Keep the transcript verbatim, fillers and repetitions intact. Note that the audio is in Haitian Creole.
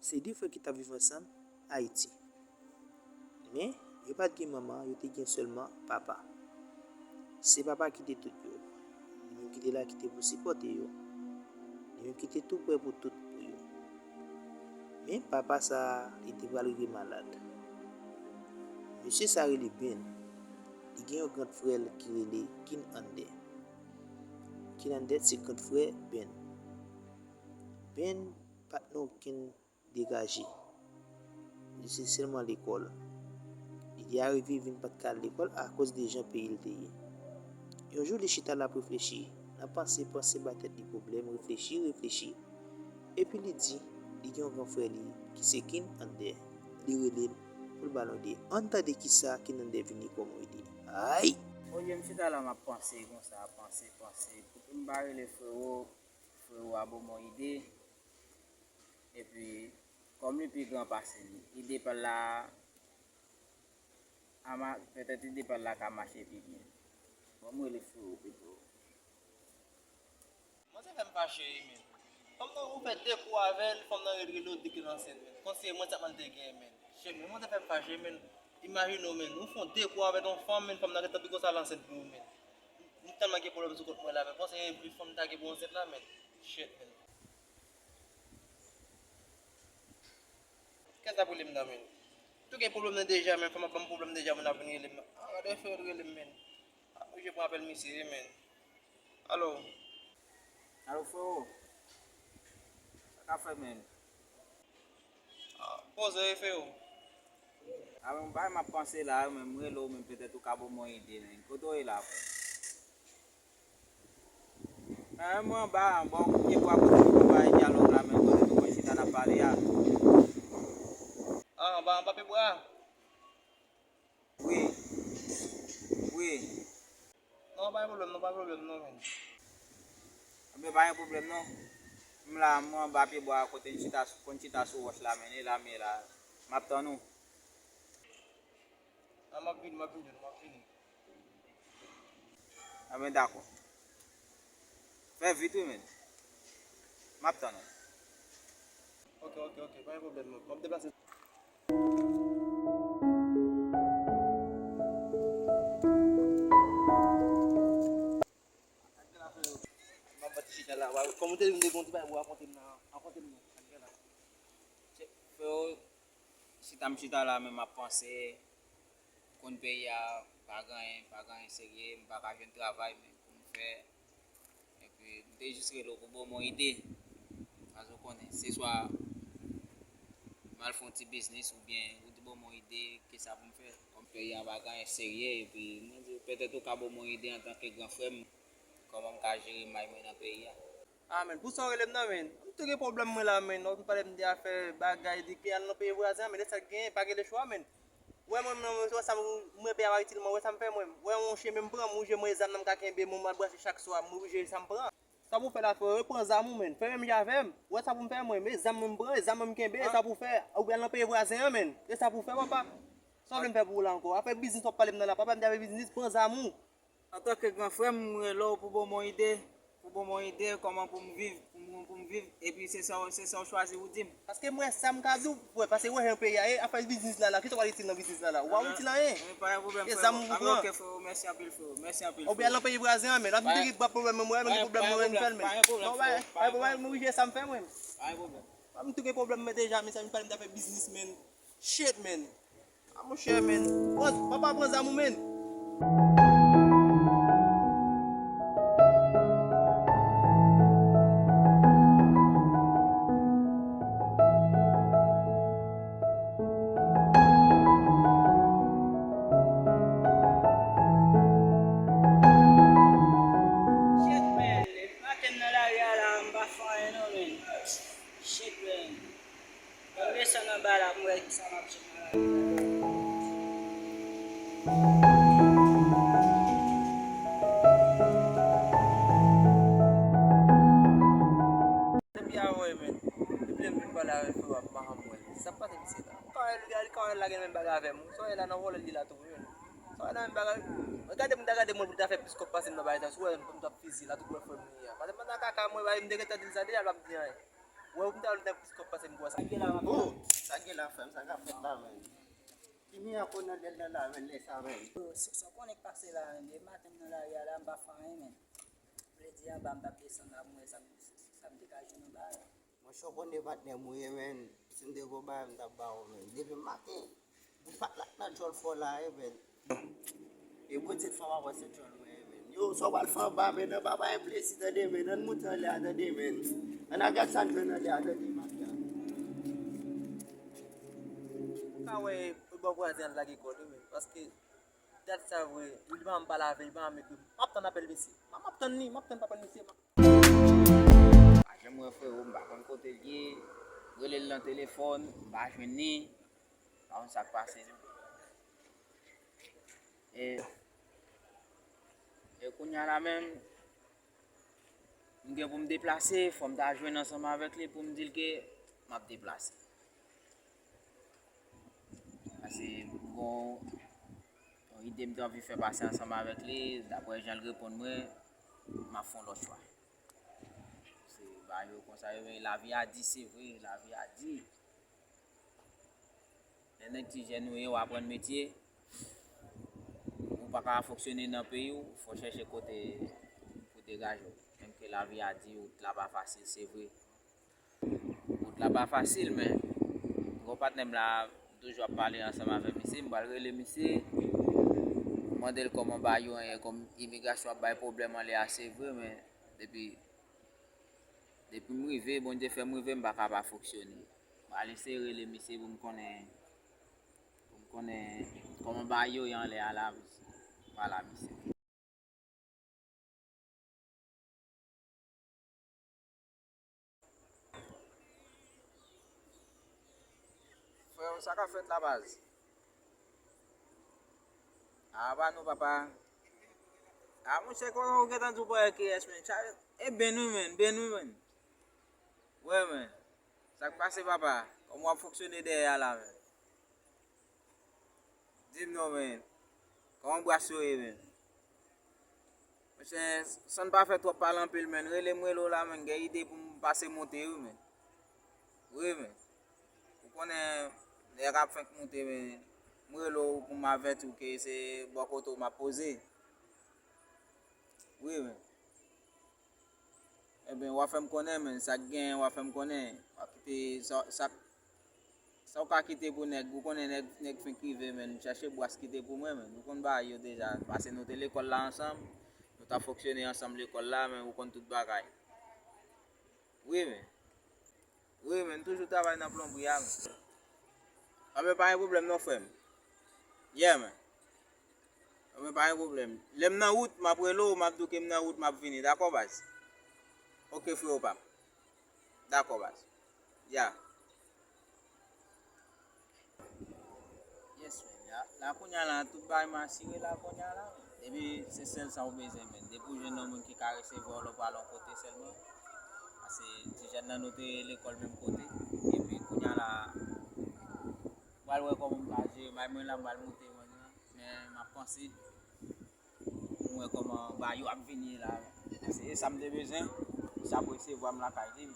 Se de frè ki t ap viv ansanm Ayiti. Men, yo pa t gen manman, yo te gen sèlman papa. Se papa ki te tout yo. Li menm ki te la, ki te pou sipòte yo. Li menm ki te tou prè pou tout pou yo. Men, papa sa a, li te pral rive malad. Mesye sa a rele Ben. Li gen yon gran frè l ki rele Kin Andè. Kin Andè se gran frè Ben. Ben pa t nan okenn degaje. Li se sèlman lekòl. Li te arive vin pa t ka al lekòl akoz de jan peyi l te ye. Yon jou, li chita l ap reflechi. Nan panse, panse ba tèt li pwoblèm, reflechi, reflechi. Epi li di, li gen yon gran frè li, ki se Kin Andè. Li rele l pou l ba l yon ide. Ann tande kisa Kin Andè vini kòm ide. Ay! Olye m chita la, m ap panse konsa, panse, panse. Poutèt m pa rele frewo, frewo a ban m yon ide. Epi, kòm li pi gran pase li, ide pa l la, a ma-, petèt ide pa l la ka mache pi byen. Bon, m rele frewo pito. Manzè fè m fache, wi, men. Fanm nan, ou fè de kou avè l, fanm nan ret rele w, di ke l ansent, men. Kòmsi se mwen sèlman l te genyen, men. Shit, men, manzè fè m fache, men. Imajine w, men. Ou fè de kou avèk yon fanm, men, fanm nan ret tankou konsa l ansent pou ou, men. M tèlman gen pwoblèm sou kont mwen la, men. Panse e fanm ta gen pou ansent la, men. Shit, men. Kè sa pou li m nan, men. Tou gen pwoblèm nan deja, men. Fanm ap ban m pwoblèm deja, men, ap vin rele m. Ah, gade fè l rele m, men. Ah, oblije pran apèl misye, men. Alo. Alo, frewo. Sa k ap fèt, men? Ah, poze, frewo. A, men, bagay m ap panse la, men m rele w, men petèt ou ka ban m yon ide, men. Kote w ye la, frè? Men, mwen anba, anba yon pye bwa kote nou bay dyalòg la, men kote nou konn chita n ap pale a. Ah, anba, anba pye bwa a? Wi. Wi. Non, pa gen pwoblèm, non, pa gen pwoblèm, non, men. Ebyen, pa gen pwoblèm, non. M la, m anba pye bwa a kote n chita, konn chita sou wòch la, men, e la m ye la. M ap tann ou. A, m ap vini, m ap vini, m ap vini. Ebyen, dakò. Fè vit, wi, men. M ap tann ou. Ok, ok, ok, pa gen pwoblèm, non. M ap deplase. M ap bat chita la. Kòm ou te di m te gon ti bagay pou rakonte m nan, rakonte m non. Freo, chita m chita la, men m ap panse, konn peyi a, pa gen anyen, pa gen anyen serye, m pa ka jwenn travay, men pou m fè. Epi, m te jis rele w pou ban m yon ide. Paske w konnen, se swa m al fè yon ti biznis oubyen ou te ban m yon ide, kisa pou m fè. Kòm peyi a pa gen anyen serye, epi mwen di, petèt ou ka ban m yon ide antanke gran frè m, kòman m ka jere may mwen nan peyi a. Ah, men, pou sa w rele m nan, men. M tou gen pwoblèm mwen la, men. Ou vin pale m de afè bagay, di ke al nan peyi vwazen an, men, e sa k genyen, pa gen lechwa, men. Wè mwen menm, wè sa m, mwen pè a pa itil mwen, wè sa m fè mwen. Wè yon chemen m pran, m oblije mwen e zam nan m ka kenbe, mwen m al brase chak swa, m oblije e sa m pran. Sa pou fè la, frè, pran zam ou, men. Fè menm jan avè m. Wè sa pou m fè mwen, e zam mwen m pran, e zam mwen m kenbe, e sa pou fè. Ou pral nan peyi vwazen an, men. E sa pou fè, papa. Sa w vle m fè pou ou la ankò? Afè biznis w ap pale m nan la, papa m te avè biznis, pran zam ou. Antanke gran frè m, m rele w pou ban m yon ide, pou ban m yon ide, kòman pou m viv, pou m, pou m viv, epi se sa, se sa w chwazi ou di m. Paske m wè sa m ka di w, frè, paske w wè jan peyi a ye, afè biznis la la, kisa w pral itil nan biznis la la? Ou pa itil anyen. Pa gen pwoblèm, frè. E zam ou pran. Ok, frè, mèsi anpil, frè, mèsi anpil. Ou pral nan peyi vwazen an, men. L ap vin te gen pwoblèm mwen, mwen, m gen pwoblèm mwen, m fè l, men. Non, pa gen pwoblèm, pa gen pwoblèm, m oblije sa m fè, mwen. Pa gen pwoblèm. M tou gen pwoblèm mwen deja, men sa vin pale m t ap fè biznis, men. Shit, man. Ah, monchè, man. Pran, papa, pran zam ou, man. Shit, man. Depi maten m nan lari a la, m pa fè anyen non, man. Shit, man. Ban m desann anba la pou m wè kisa m ap jwenn nan lavi a. Depi avan, men, depi lè m vin pale avèk frè w ap pa janm wè l. Sa k pase misye la? Ou ka wè l, ou ka wè l la gen menm bagay avè m. Sa w wè la nan vòlè li la tou, men. Sa w wè la menm bagay. Gade moun ta gade mwen pou l ta fè plis kòb pase m nan bagay sa. Si w wè m t ap fizi la tout wè frè m li a. Pase pandan kaka mwen, m te gentan di l sa deja, l p ap di anyen. Wè, ou m ta vle nan plis kòb pase m gwo sa. Sa gen la, man? Oh, sa gen la, frè m, sa k ap fèt la, man? Kimi a konn nan lèl nan la, man, lè sa, man? Yo, si, si w konnen k pase la, man, depi maten m nan lari a la, m pa fè anyen, man. Vle di anba m t ap desann la, m wè sa m, sa m te ka jwenn anba a. Monchè, w konnen patnè m ou ye, man. Si m te gon bagay, m t ap ba ou, man. Depi maten, ou pa t la nan djòl fò la, ye, man. E Bondye t fè w ap wè se djòl mwen, ye, man. Yo, sa w pral fè anba, man, anba pa gen plezi, tande, man. Ann moute anlè a, tande, man. Ann al gad sa n jwenn anlè a, tande, mafya. Ou ka wè, e bò vwazen an lage kò l, wi, men. Paske, dat sa vre, li pa janm pale avè, li pa janm ekri. M ap tann apèl misye. M ap, m ap tann li, m ap tann apèl misye. M ap Pa janm wè frewo, m pa konn kote l ye. Rele l nan telefòn, m pa jwenn li. M pa konn sa k pase non. E, e kounye a la menm, m gen pou m deplase, fò m ta jwenn ansanm avèk li pou m di l ke m ap deplase. Paske m gon yon ide m te anvi fè pase ansanm avèk li, daprè jan l reponn mwen, m ap fè yon lòt chwa. Se bagay yo konsa yo ye, lavi a di, se vre, lavi a di. Lè nèg ti jèn ou ye, w aprann metye, ou pa ka fonksyone nan peyi w, fò w chèche kote pou degaje w. Menm ke lavi a di, wout la pa fasil, se vre. Wout la pa fasil, men gwo patnè m la, m toujou ap pale ansanm avèk misye, m pral rele misye, mande l kòman bagay yo ye, kòm imigrasyon ap bay pwoblèm anlè a, se vre, men depi, depi m rive, Bondye fè m rive, m pa ka pa fonksyone. M pral eseye rele misye pou m konnen, pou m konnen kòman bagay yo ye anlè a la, m pral a misye. Frè m, sa k ap fèt la, baz? A, pa nou, papa. A, monchè, kòman ou gentan di w pa wè kiyès, men? Sa, e Ben wi, men, Ben wi, men. Wè, men. Sa k pase, papa? Kòman w ap fonksyone dèyè a la, men? Di m non, men. Kòman bras yo ye, men? Monchè, san n pa fè twòp pale anpil, men. Rele m, rele w la, men. Gen ide pou m pase monte, wi, men. Wi, men. Ou konnen, nèg ap fenk monte, men. M rele w pou m avèti w ke se bò kote w m ap poze. Wi, men. Ebyen, w a fè m konnen, men, sa k genyen, w a fè m konnen. W a kite sa, sa, sa w ka kite pou nèg, ou konnen nèg, nèg fenk rive, men, chèche bras kite pou mwen, men. Ou konn bagay yo deja, pase nou te lekòl la ansanm, nou t ap fonksyone ansanm lekòl la, men ou konn tout bagay. Wi, men. Wi, men, m toujou travay nan plonbri a, men. Anben, pa gen pwoblèm non, frè m. Yeah, men. Anben, pa gen pwoblèm. Lè m nan wout, m ap rele w, m ap di w ke m nan wout, m ap vini. Dakò, baz? Oke, frewo pa m. Dakò, baz. Yeah. Yes, men. La, la kounye a la, tout bagay m asire la kounye a la, men. Depi se sèl sa w bezwen, men. Depi w jwenn yon moun ki ka resevwa w lè w pral yon kote sèlman. Paske ti jèn nan nou te lekòl menm kote. Epi kounye a la, m pral wè kòman m ka jere. May mwen la, m pral monte, mwen, men m ap panse pou m wè kòman bagay yo ap vini la. Se sa m te bezwen, sa pou resevwa m lakay li.